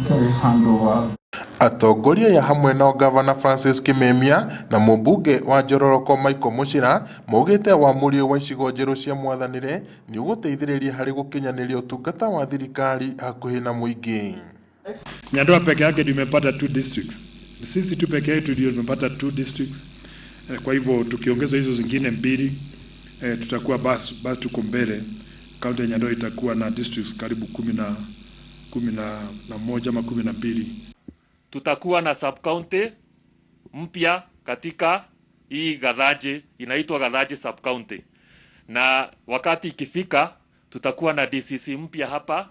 Physically hand over. Atongoria aya hamwe nao Gavana Francis Kimemia na mũmbunge wa Njororoko Michael Muchira maugĩte wamũri ũyũ wa icigo njerũ cia mwathanĩre nĩũgũteithĩrĩria harĩ gũkinyanĩria ũtungata wa thirikari hakuhĩ na mũingĩ. Nyandarua peke yake ndio imepata two districts. Sisi tu peke yetu ndio tumepata two districts. Kwa hivyo tukiongezwa hizo zingine mbili tutakuwa basi tuko mbele. Kaunti ya Nyandarua itakuwa na districts karibu 11 ama 12. Tutakuwa na sub county mpya katika hii Gathanji, inaitwa Gathanji sub county, na wakati ikifika tutakuwa na DCC mpya hapa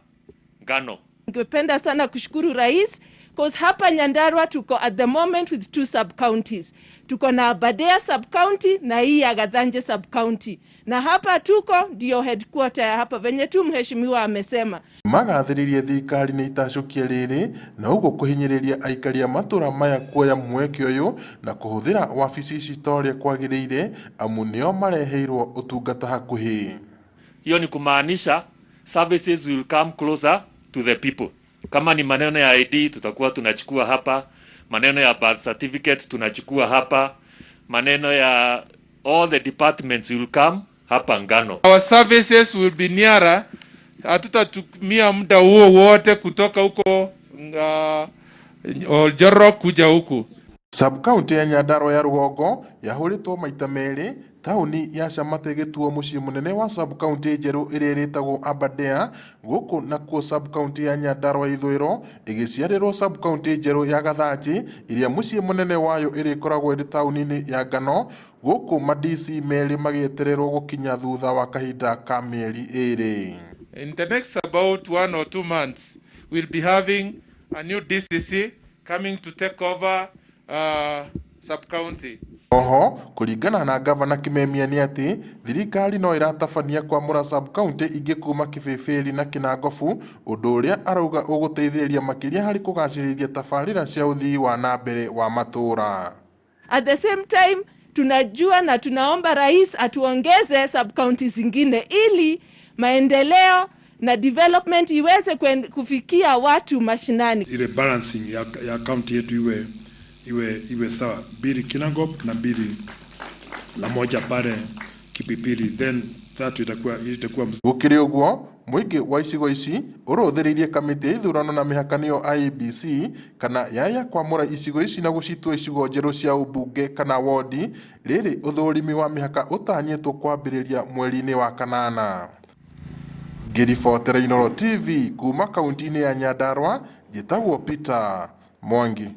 Ngano. Ningependa sana kushukuru rais cause hapa Nyandarua tuko at the moment with two sub counties. Tuko na Aberdare sub county na hii ya Gathanje sub county, na hapa tuko ndio headquarter ya hapa venye tu mheshimiwa amesema. Magathĩrĩirie thirikari nĩ itacũkia rĩrĩ na ũguo kũhinyĩrĩria aikari a matũra maya kuoya mweke ũyũ na kũhũthĩra wabici ici ta ũrĩa kwagĩrĩire amu nĩo mareheirwo ũtungata hakuhĩ. Hiyo ni kumaanisha services will come closer to the people. Kama ni maneno ya ID tutakuwa tunachukua hapa, maneno ya birth certificate tunachukua hapa, maneno ya all the departments will come hapa Ngano. Our services will be nearer. Hatutatumia muda huo wote kutoka huko Oljoro kuja huku. Sub-county ya Nyandarua ya rũgongo yahũrĩtwo maita merĩ taũni ya Shamata ĩgĩtuo mũciĩ mũnene wa sub-county njerũ ĩrĩa ĩrĩtagwo Aberdare gũkũ nakuo sub-county ya Nyandarua ithũĩro ĩgĩciarĩrwo sub-county njerũ ya Gathanji ĩrĩa mũciĩ mũnene wayo ĩrĩkoragwo ĩrĩ taũni-inĩ ya Ngano gũkũ ma DC merĩ magĩetererwo gũkinya thutha wa kahinda ka mĩeri ĩrĩ. In the next about 1 or 2 months, we'll be having a new DCC coming to take over sub-county. Oho kũringana na gavana Kimemia nĩ atĩ thirikari no ĩratabania kwamũra sub-county ingĩ kuma Kibibiri na Kinangofu ũndũ ũrĩa arauga ũgũteithĩrĩria makĩria harĩ kũgacĩrithia tabarĩra cia ũthii wa na mbere wa matũũra. At the same time tunajua na tunaomba rais atuongeze sub county zingine ili maendeleo na development iweze kufikia watu mashinani. Ile balancing ya county yetu iwe sawa, mbili Kinangop na mbili na moja pale Kipipiri, then tatu itakuwa Gũkĩrĩ ũguo mũingĩ wa icigo ici ũrũthĩrĩirie kamĩtĩ ya ithurano na mĩhaka nĩyo IEBC kana yaya kwamũra icigo ici na gũcitua icigo njerũ cia ũmbunge kana wondi rĩrĩ ũthũrimi wa mĩhaka ũtanyĩtwo kwambĩrĩria mweri-inĩ wa kanana. Ngĩribotera Inooro TV kuma kaunti-inĩ ya Nyandarua njĩtagwo Peter Mwangi.